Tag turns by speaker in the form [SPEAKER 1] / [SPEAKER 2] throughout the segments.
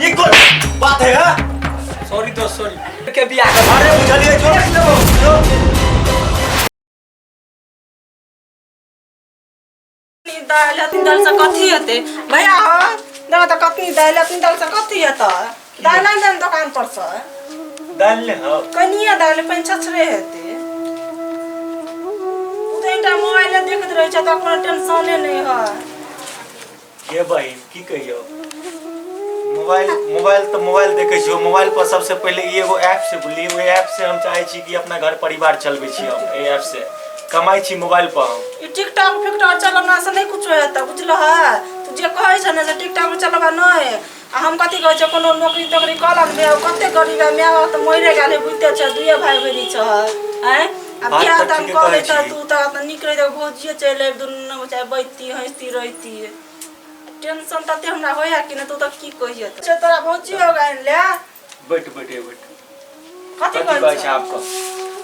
[SPEAKER 1] ई कोन बात है हाँ?
[SPEAKER 2] सॉरी दोस्त सॉरी के बियाह कर
[SPEAKER 1] अरे बुझलिए जो जो
[SPEAKER 3] दालि हथिन दालि से कथी हेतै भैया हो देखो तऽ कतनी दालि हथिन दालि से कथी हेतै दालि आनि देन दोकान पर से
[SPEAKER 1] दालि ने हो
[SPEAKER 3] कनिए दालि पानि छछरे हेतै ओ तऽ एकटा मोबाइले देखैत रहै छै तऽ कोनो टेंशने नहि है
[SPEAKER 1] के बहिन की कहियो मोबाइल मोबाइल तऽ मोबाइल देखै छियो मोबाइल पर सबसे पहिले ई एगो ऐप से बुझलियै ओहि ऐप से हम चाहै छी कि अपना घर परिवार चलबै छी हम एहि ऐप से कमाइ छी मोबाइल पर हम
[SPEAKER 3] ई टिकटॉक फिकटॉक चलना से नहि कुछो हेतै बुझलह तू जे कहै छ ने से टिकटॉक चलबा नहि आ हम कथी कहै छियै कोनो नौकरी तोकरी कऽ लब ने कते गरीब है माय बाप तऽ मरिए गेल है बुझिते छ दुइए भाय बहिनी छ आँय आ
[SPEAKER 1] बात
[SPEAKER 3] बियाह
[SPEAKER 1] तऽ
[SPEAKER 3] दान
[SPEAKER 1] ठीके
[SPEAKER 3] कऽ
[SPEAKER 1] कहै
[SPEAKER 3] लैतह
[SPEAKER 1] छी।
[SPEAKER 3] तू तऽ नीक रहितह भौजिए चलि आबि दुनू चाहे बैठती हँसती रहिती टेंशन तते हमरा होइए कि नहि तू तऽ की कहियै तऽ तोरा भौजी हो आनि ले
[SPEAKER 1] बैठ बैठ ए बैठ
[SPEAKER 3] कथी
[SPEAKER 1] कथी
[SPEAKER 3] कहै
[SPEAKER 1] कहै छै
[SPEAKER 3] छै
[SPEAKER 1] आपके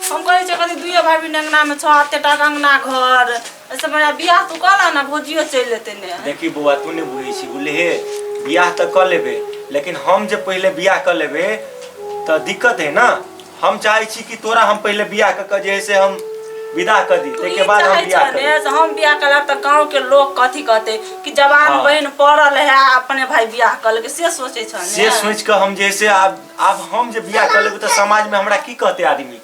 [SPEAKER 3] हम कहै छियै कथी दुइए भाय बहिन अङ्गनामे छह एते टा अङ्गना घर एहिसँ बढ़िआँ बियाह तू कऽ ले ने भौजियो चलि एतै ने
[SPEAKER 1] देखी बौआ तू नहि बुझै छी बुझलिहे बियाह तऽ कऽ लेबै लेकिन हम जे पहिले बियाह कऽ लेबै तऽ दिक्कत है ना हम चाहै छी कि तोरा हम पहिले बियाह कऽ के जे है से हम विदा कऽ दी
[SPEAKER 3] तू
[SPEAKER 1] ताहिके
[SPEAKER 3] ई
[SPEAKER 1] बाद हम
[SPEAKER 3] चाहै
[SPEAKER 1] बियाह
[SPEAKER 3] छह ने
[SPEAKER 1] करबै
[SPEAKER 3] से हम बियाह करब तऽ गाँव के लोग कथी कहतै कि जवान
[SPEAKER 1] हाँ।
[SPEAKER 3] बहिन पड़ल है अपने भाई बियाह कऽ लेलकै से सोचै छह ने
[SPEAKER 1] से सोचि कऽ हम जे है से आब आब हम जे बियाह कऽ लेबै तऽ समाजमे हमरा की कहतै आदमी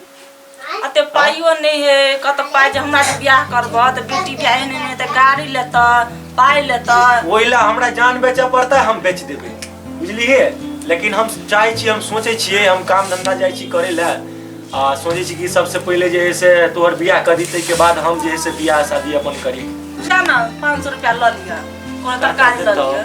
[SPEAKER 3] अते पाइयो नहि है कत पाइ जे हमरा जे बियाह करबह तऽ बेटी बियाह एहन एहन तऽ गाड़ी लेतऽ पाइ लेतऽ
[SPEAKER 1] ओहि लए हमरा जान बेचऽ पड़तै हम बेच देबै बुझलियै लेकिन हम चाहै छी हम सोचै छियै हम काम धंधा जाइ छी करै लए आ सोचै छी कि सबसे पहिले जे है से तोहर बियाह करी ताहिके बाद हम जे है से बियाह शादी अपन करी
[SPEAKER 3] जा ने 500 रुपया लऽ लिअ कोनो तरकारी लऽ लिअ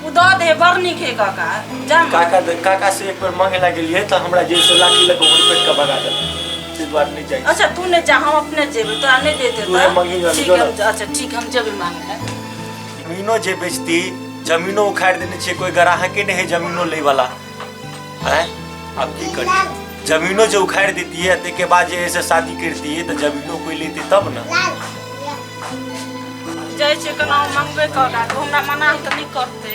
[SPEAKER 3] ओ दऽ दे बड़ नीक है काका जा ने।
[SPEAKER 1] काका काका से एक बेर मांगे ला गेलियै तऽ हमरा जे है से लाठी लऽ कऽ हुलपेट कऽ भगा देलक ताहि दुआरे नहि जाइ छी।
[SPEAKER 3] अच्छा तू नहि जा हम अपने जेबै तोरा नहि देते
[SPEAKER 1] तू
[SPEAKER 3] तऽ
[SPEAKER 1] मांगी जा,
[SPEAKER 3] ठीक
[SPEAKER 1] जो
[SPEAKER 3] है
[SPEAKER 1] ना।
[SPEAKER 3] अच्छा ठीक हम जेबै मांगे लए
[SPEAKER 1] जमीनो जे बेचती जमीनो उखाड़ि देने छियै कोई ग्राहके नहि है जमीनो लै वाला आँय आब की करियै जमीनो जे उखाड़ि देतियै ताहिके बाद जे है से शादी करतियै तऽ जमीनो कोई लेतै तब ने
[SPEAKER 3] जाइ छियै केना मंगबै काका के हमरा मना तऽ नहि करतै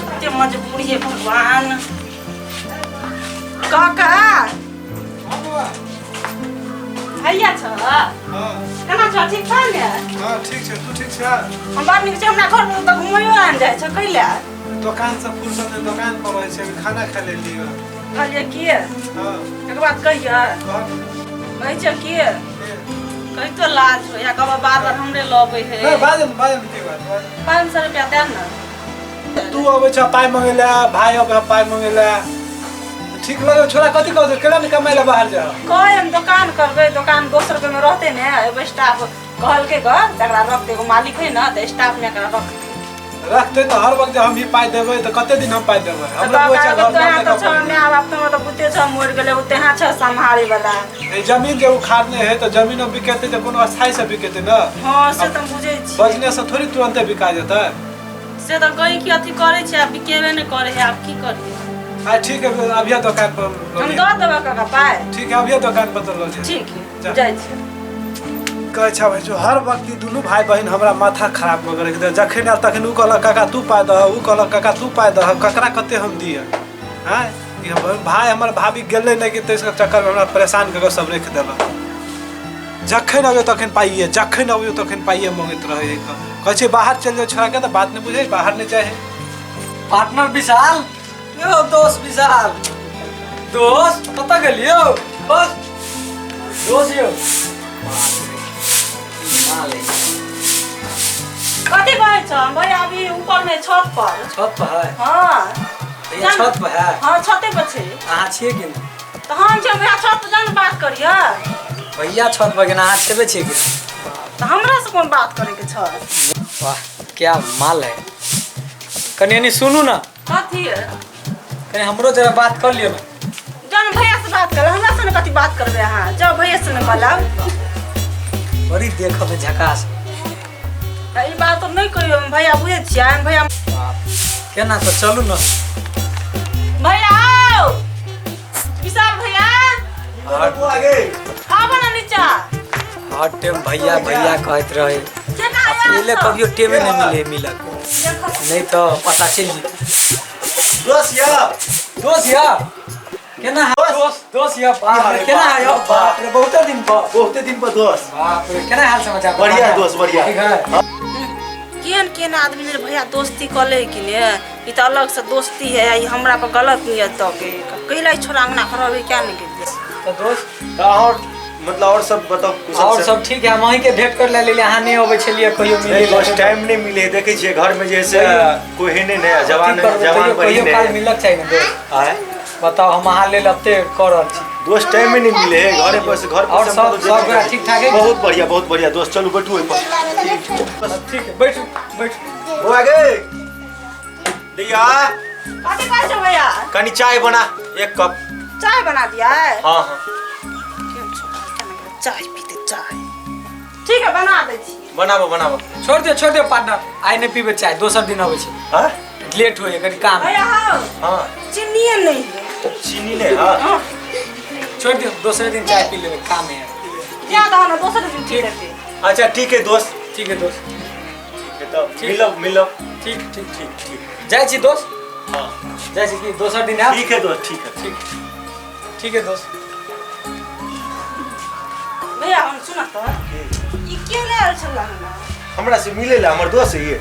[SPEAKER 3] कते मजबूरी है भगवान काका भैया छ
[SPEAKER 4] हाँ
[SPEAKER 3] केना छ ठीक छ ने
[SPEAKER 4] हाँ ठीक छै तू ठीक छै
[SPEAKER 3] हम बड़ नीक छै हमरा घर पर तऽ घुमैयो आनि जाइ छ कैला
[SPEAKER 4] दोकान से फुर्सत नहि दोकान पर रहै छै अभी खाना खा लेलियै
[SPEAKER 3] कहलियै की
[SPEAKER 4] हाँ
[SPEAKER 3] एक बात कहियै
[SPEAKER 4] कह
[SPEAKER 3] कहै छै की कहितो लाज होइया कहबा बार बार हमरे लबै है
[SPEAKER 4] नहि बाजल बाजल की बात बाजल।
[SPEAKER 3] 500 रुपया दे ने
[SPEAKER 4] तू अबै छ पाइ मंगै लए भाय अबै पाइ मंगै लए ठीक लगे छोरा कथी कहै केना नहि कमाइ लए बाहर जा
[SPEAKER 3] कहै हम दोकान करबै दोकान दोसर के में रहतै ने एगो स्टाफ कहलकै ग जकरा रखतै एगो मालिक है ने तऽ स्टाफ में एकरा रखतै
[SPEAKER 4] रखतै तऽ हर वक्त हम ही पाइ देबै तऽ कते दिन हम पाइ देबै
[SPEAKER 3] तऽ
[SPEAKER 4] हमरा
[SPEAKER 3] काका
[SPEAKER 4] छै
[SPEAKER 3] के तोहाँ तऽ छौ माय बाप तऽ तऽ बुझते छौ मरि गेलै ओ तेहाँ छौ सम्हारे वाला
[SPEAKER 4] ए जमीन जे उखाड़ने है तऽ जमीनो बिकेतै तऽ कोनो अस्थायी से बिकेतै ने
[SPEAKER 3] हँ से तऽ हम बुझै छी
[SPEAKER 4] बजने से थोड़ी तुरंते बिका जेतै
[SPEAKER 3] से तऽ गई की अथी करै छै आब बिकेबे नहि करै है आब की करियै
[SPEAKER 4] आ ठीक है अभिया दुकान पर लऽ
[SPEAKER 3] हम
[SPEAKER 4] लिअ।
[SPEAKER 3] दऽ देबै काका पाइ
[SPEAKER 4] ठीक है अभिया दुकान पर तो लऽ लिअ
[SPEAKER 3] ठीक है
[SPEAKER 4] जा।
[SPEAKER 3] जाइ छी
[SPEAKER 4] कहै छै भाइ जो हर वक्त ई दुनू भाय बहिन हमरा माथा खराब कऽ के राखि देलक जखन आयल तखन ओ कहलक काका तू पाइ दह ओ कहलक काका तू पाइ दह ककरा कते हम दिअ आँय ई हमर भाय हमर भाभी गेलै नहि कि ताहि चक्करमे हमरा परेशान कऽ के सब राखि देलक जखन अबियौ तखन पाइए जखन अबियौ तखन पाइए मङ्गैत रहै है कहै छै बाहर चलि जाउ छोड़ाके तऽ बात नहि बुझै बाहर नहि जाइ है
[SPEAKER 2] पार्टनर विशाल यौ दोस्त विशाल दोस्त कतऽ गेलियौ बस दोस्त यौ माल है
[SPEAKER 3] कथी कहै छ भैया अभी ऊपर में छत पर
[SPEAKER 2] छत पर है
[SPEAKER 3] हाँ
[SPEAKER 2] भैया छत पर है
[SPEAKER 3] हाँ छते पर छै
[SPEAKER 2] अहाँ छियै कि नहि
[SPEAKER 3] तऽ हम छै भैया छत पर जान बात करियै
[SPEAKER 2] भैया छत पर गेना अहाँ छेबे छियै कि नहि
[SPEAKER 3] तऽ हमरा से कोन बात करे के छ
[SPEAKER 2] वाह क्या माल है कनि एनी सुनू ना
[SPEAKER 3] कथी
[SPEAKER 2] कनि हमरो जरा बात कर लियौ ना
[SPEAKER 3] जान भैया से बात कर हमरा से ने कथी बात करबै अहाँ जाओ भैया से ने बोलब
[SPEAKER 2] बड़ी देखऽ में झकास
[SPEAKER 3] तऽ ई बात तऽ नहि कहियौ भैया बुझै छियै भैया
[SPEAKER 2] बाप केना तऽ चलू ना
[SPEAKER 3] भैया आओ विशाल भैया आबो ना नीचा
[SPEAKER 2] हर टाइम भैया भैया कहैत रहे
[SPEAKER 3] केना आयल
[SPEAKER 2] अकेले
[SPEAKER 3] छौ?
[SPEAKER 2] कभियो टेमे नहीं मिले मिलक नहीं तो पता चलि जेतै।
[SPEAKER 1] दोस्त या
[SPEAKER 2] दोस्त या केना है दोस्त? दोस्त या बाप रे, केना है यौ? बाप रे, बहुते दिन पर।
[SPEAKER 1] बहुते दिन पर दोस्त।
[SPEAKER 2] बाप रे, केना हाल समाचार?
[SPEAKER 1] बढ़िया दोस्त, बढ़िया।
[SPEAKER 2] ठीक है।
[SPEAKER 3] केहन केहन आदमी ने भैया दोस्ती कऽ ले कि ने, ई तऽ अलग से दोस्ती है, ई हमरा पर गलत नियत दऽ के कैला छोरा अंगना खराब क्या नहीं गेलियै।
[SPEAKER 2] तो दोस्त
[SPEAKER 1] तऽ और मतलब और सब बताओ कुशल
[SPEAKER 2] और
[SPEAKER 1] से?
[SPEAKER 2] सब ठीक है। हम अहीं के भेंट कर ले अहाँ नहीं अबै छलियै कहियो मिले
[SPEAKER 1] नहीं दोस्त, टाइम नहीं मिले, देखे छियै घर में जैसे कोई है नहीं ने, जवान जवान
[SPEAKER 2] कहियो
[SPEAKER 1] बहिन
[SPEAKER 2] काल
[SPEAKER 1] है।
[SPEAKER 2] मिलक चाही ने दोस्त।
[SPEAKER 1] आय
[SPEAKER 2] बताओ, हम अहाँ लेल एते कऽ रहल छी।
[SPEAKER 1] दोस्त टाइम में नहीं मिले है, घरे पर से घर पर
[SPEAKER 2] और
[SPEAKER 1] से
[SPEAKER 2] सब
[SPEAKER 1] हम तो
[SPEAKER 2] सब गोरा ठीक ठाक है?
[SPEAKER 1] बहुत बढ़िया, बहुत बढ़िया दोस्त। चलू बैठू ओहि पर।
[SPEAKER 2] ठीक है, बैठू बैठू।
[SPEAKER 1] बौआ गे दिया,
[SPEAKER 3] कथी कहै छौ भैया?
[SPEAKER 1] कनी चाय बना एक कप।
[SPEAKER 3] चाय बना दिया है?
[SPEAKER 1] हाँ हाँ।
[SPEAKER 3] चाय पीते चाय। ठीक है, बना दै छी।
[SPEAKER 1] बनाबो बनाबो।
[SPEAKER 2] छोड़ दियो छोड़ दियो पार्टनर, आइ नहीं पीबे चाय, दोसर दिन अबै छै।
[SPEAKER 1] हाँ
[SPEAKER 2] लेट होइए कनी काम।
[SPEAKER 3] भैया हौ,
[SPEAKER 1] हाँ
[SPEAKER 3] चीनी नहीं है।
[SPEAKER 1] चीनी नहीं? हाँ
[SPEAKER 2] छोड़ दियो, दोसरे दिन चाय पी लेबे, काम है।
[SPEAKER 3] जा दहो ना, दोसर दिन पी लेते।
[SPEAKER 1] अच्छा ठीक है दोस्त।
[SPEAKER 2] ठीक है दोस्त।
[SPEAKER 1] ठीक है, तो मिलब मिलब।
[SPEAKER 2] ठीक ठीक
[SPEAKER 1] ठीक ठीक।
[SPEAKER 2] जाइ छी दोस्त।
[SPEAKER 1] हाँ
[SPEAKER 2] जाइ छी कि दोसर दिन आयब?
[SPEAKER 1] ठीक है दोस्त, ठीक है।
[SPEAKER 2] ठीक ठीक है दोस्त।
[SPEAKER 3] भैया हम सुना तो ई के ले आयल छल हमरा?
[SPEAKER 1] हमरा से मिले ला हमर दोस्त ये।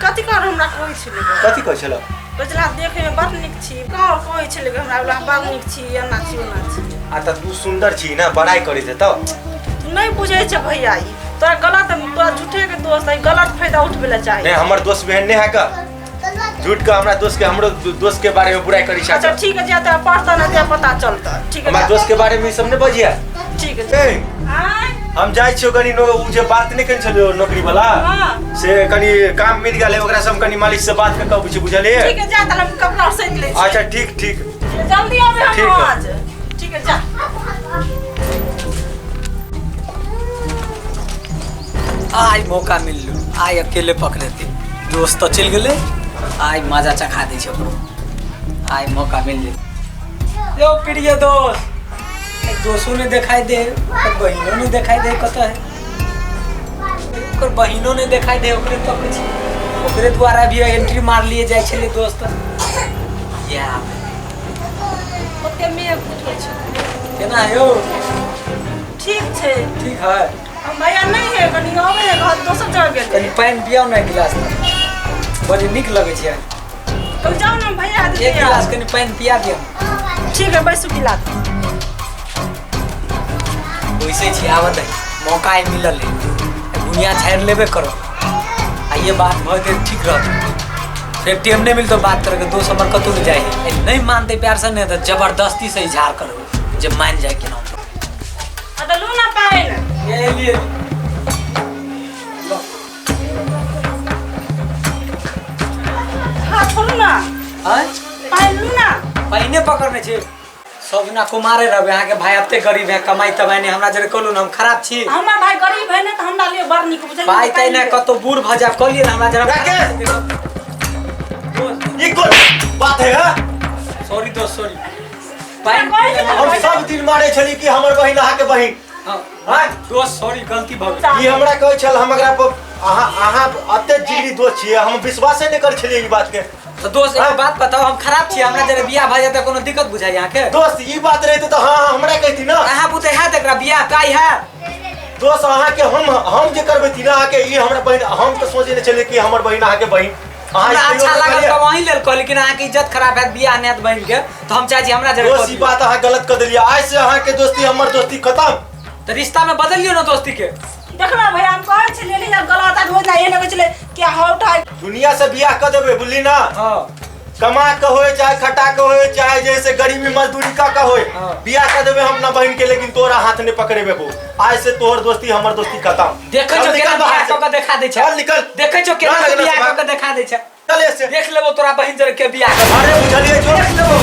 [SPEAKER 3] कथी कर हमरा कहै छलै?
[SPEAKER 1] कथी कहै छल?
[SPEAKER 3] बजला देखे में बड़ नीक छी, कहाँ कहै छलै हमरा बला बड़ नीक छी, एना छी ओना छी।
[SPEAKER 1] आ त तू सुंदर छी ना, बड़ाई करै छै तब।
[SPEAKER 3] तू नहीं बुझै छै भैया, ई तोरा गलत, तोरा झूठे के दोस्त है, गलत फायदा उठबै ला चाही।
[SPEAKER 1] नहीं हमर दोस्त बहन नहीं है का झूठ का, हमरा दोस्त के हमरो दोस्त के बारे में बुराई करै छै।
[SPEAKER 3] अच्छा ठीक है, जा त पढ़ता ना ते पता चलता। ठीक है,
[SPEAKER 1] हमरा दोस्त के बारे में ई सब नहीं बजिया।
[SPEAKER 3] ठीक है।
[SPEAKER 1] ए हम जाइ छियो कनी उ जे बात नहीं कने छलियो नौकरी वाला,
[SPEAKER 3] हां
[SPEAKER 1] से कनी काम मिल गेल, ओकरा से हम कनी मालिक से बात क के अबै छी, बुझलिए?
[SPEAKER 3] ठीक है, जा त हम कपड़ा सैत ले छी।
[SPEAKER 1] अच्छा ठीक ठीक,
[SPEAKER 3] जल्दी आबे हम आज। ठीक है जा।
[SPEAKER 2] आइ मौका मिललो, आइ अकेले पकड़ेते दोस्त तो चलि गेलै, आइ मजा चखा दै छै ओकरो, आइ मौका मिल जेतै। यौ प्रिय दोस्त, दोस्तों ने दिखाई दे, ओकर बहिनो ने दिखाई दे, कतऽ है ओकर बहिनो ने दिखाई दे, ओकरे तक छी, ओकरे द्वारा भी एंट्री मार लिए जाइ छलै दोस्त। या
[SPEAKER 3] ओते मेघ उठै छै।
[SPEAKER 2] केना यौ?
[SPEAKER 3] ठीक छै।
[SPEAKER 2] ठीक है।
[SPEAKER 3] हम भैया नहीं है, कनी आबै है घर, दोसर जगह गेल।
[SPEAKER 2] कनी पानि पियाउ ने एक गिलास, बड़ी नीक लगै छै।
[SPEAKER 3] कल जाउ ने भैया,
[SPEAKER 2] एक गिलास कनी पानि पिया दियौ।
[SPEAKER 3] ठीक है, बैसू पिला दे।
[SPEAKER 2] वैसे छी आवत है, मौका ही मिलल है, दुनिया झाड़ि लेबे करो, आ ये बात भऽ गेल ठीक रहत, फेर टाइम नहीं मिलतो बात करके, दोस्त हमर कतहु नहीं जाइ है, नहीं मानते प्यार से नहीं तो जबरदस्ती से इजहार करबै जे मान जाए केना।
[SPEAKER 3] आ तऽ लू ना पानि।
[SPEAKER 2] ये लिए
[SPEAKER 3] हाँ छोड़ू ना।
[SPEAKER 2] हाँ
[SPEAKER 3] पानि लू ना।
[SPEAKER 2] पानिए पकड़ने छै। सब दिना कुमारे रहबै, अहाँके भाई एते गरीब है, कमाई तमाई नहीं, हमरा जरे कहलू ना हम खराब छी।
[SPEAKER 3] हमर भाई गरीब है ने तऽ हमरा लिए बड़ नीक बुझलियै।
[SPEAKER 2] भाई तै ने कतौ बूढ़ भऽ जायब, कहलियै ना हमरा जरा।
[SPEAKER 1] ई कोन बात है? हां
[SPEAKER 2] सॉरी दोस्त, सॉरी।
[SPEAKER 1] हम सब दिन मारे छली कि हमर बहिन अहाँके बहिन।
[SPEAKER 2] हां दोस्त सॉरी, गलती भऽ गेल।
[SPEAKER 1] ई हमरा कहै छल, हम एकरा पर अहाँ अहाँ एते जिगरी दोस्त छियै, हम विश्वासे नहि करै छलियै ई बात के।
[SPEAKER 2] तो दोस्त एक बात बताओ, हम खराब छी? हमरा जरे बियाह भऽ जाए त कोनो दिक्कत बुझाइ अहाँके?
[SPEAKER 1] दोस्त ई बात रहते तऽ हाँ हमरा कहती ना।
[SPEAKER 2] अहाँ बुते हैत एकरा बियाह काई है?
[SPEAKER 1] दोस्त अहाँके हम जे करबैती ना अहाँके, ई हमरा बहिन, हम तऽ सोचे नहि छलियै कि हमर बहिन अहाँके बहिन।
[SPEAKER 2] हमरा अच्छा लागल तऽ वहीं लेल कहली, लेकिन अहाँके इज्जत खराब हैत बियाह नहि हैत बहिन के, तऽ हम चाहै छी हमरा जरे।
[SPEAKER 1] दोस्त ई बात अहाँ गलत कऽ देलियै, आइ से अहाँके दोस्ती हमर दोस्ती खत्म।
[SPEAKER 2] तऽ रिश्ता में बदलियौ ना दोस्ती के।
[SPEAKER 3] देखला भैया, हम कहै छलियै ने गलत आदमी होइत ना, एहन कहै छलै कि हौ उठाइ
[SPEAKER 1] दुनिया से बियाह कऽ देबै, बुझली ना?
[SPEAKER 2] हां
[SPEAKER 1] कमा के होय चाहे खटा के होय चाहे जैसे गरीबी मजदूरी का का होय, बियाह कर देबै हम अपना बहिन के, लेकिन तोरा हाथ नहीं पकड़ेबे बो। आज से तोहर दोस्ती हमर दोस्ती खत्म।
[SPEAKER 2] देखै छौ केना बियाह कऽ के देखा दै छै।
[SPEAKER 1] चल निकल।
[SPEAKER 2] देखै छौ केना बियाह कऽ के देखा दै छै।
[SPEAKER 1] चल ऐसे
[SPEAKER 2] देख लेबो तोरा बहिन जरे के बियाह कर।
[SPEAKER 1] अरे बुझलियै जो,
[SPEAKER 2] देख लेबो।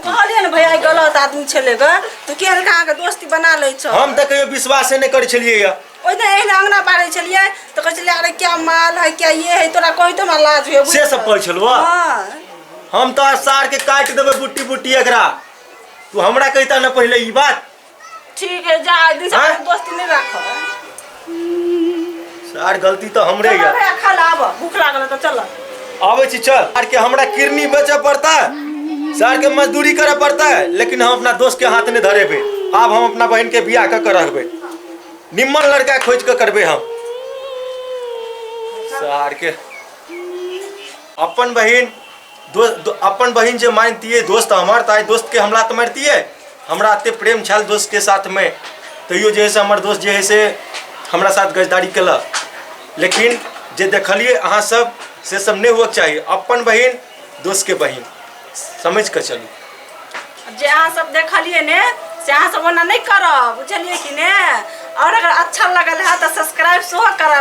[SPEAKER 3] कहलियै ने भैया गलत आदमी छलै ग, तू के अहाँके दोस्ती बना लै छौ।
[SPEAKER 1] हम तऽ कहियो विश्वासे नहि करै छलियै।
[SPEAKER 3] ओहि दिन एहिना अंगना बारै छलियै तऽ कहै छलियै अरे क्या माल है क्या ये है, तोरा कहै तऽ हमरा लाज होइए।
[SPEAKER 1] से सब कहै छलौ?
[SPEAKER 3] हां
[SPEAKER 1] हम तो सार के काटि देबै बुट्टी बुट्टी एकरा, तू हमरा कहिता ना पहिले ई बात।
[SPEAKER 3] ठीक है जा, दिन से दोस्ती नहीं राखब।
[SPEAKER 1] सार गलती तऽ हमरे
[SPEAKER 3] चल
[SPEAKER 1] यऽ।
[SPEAKER 3] भैया खा ला, आब भूख लागल है तऽ चल।
[SPEAKER 1] आबै छी, चल। सार के हमरा किरनी बेचऽ पड़ता, सार के मजदूरी करऽ पड़ता है, लेकिन हम अपना दोस्त के हाथ नहीं धरेबे। आब हम अपना बहन के बियाह कऽ के रखबे, निम्मन लड़का खोज के करबे हम। सार के अपन बहिन अपन बहिन जे मानतियै दोस्त हमर, तऽ आइ दोस्त के हमला तऽ मारतियै। हमरा एते प्रेम छल दोस्त के साथ में, तैयो जे है से हमर दोस्त जे है से हमरा साथ गजदारी केलक। लेकिन जे देखलियै अहाँ सब से सब नहि हुअके चाही। अपन बहिन दोस्त के बहिन समझ के चलू।
[SPEAKER 3] जे अहाँ सब देखलियै ने से अहाँ सब ओना नहि करब, बुझलियै कि ने? और अगर अच्छा लगल है तऽ सब्सक्राइब सेहो करब।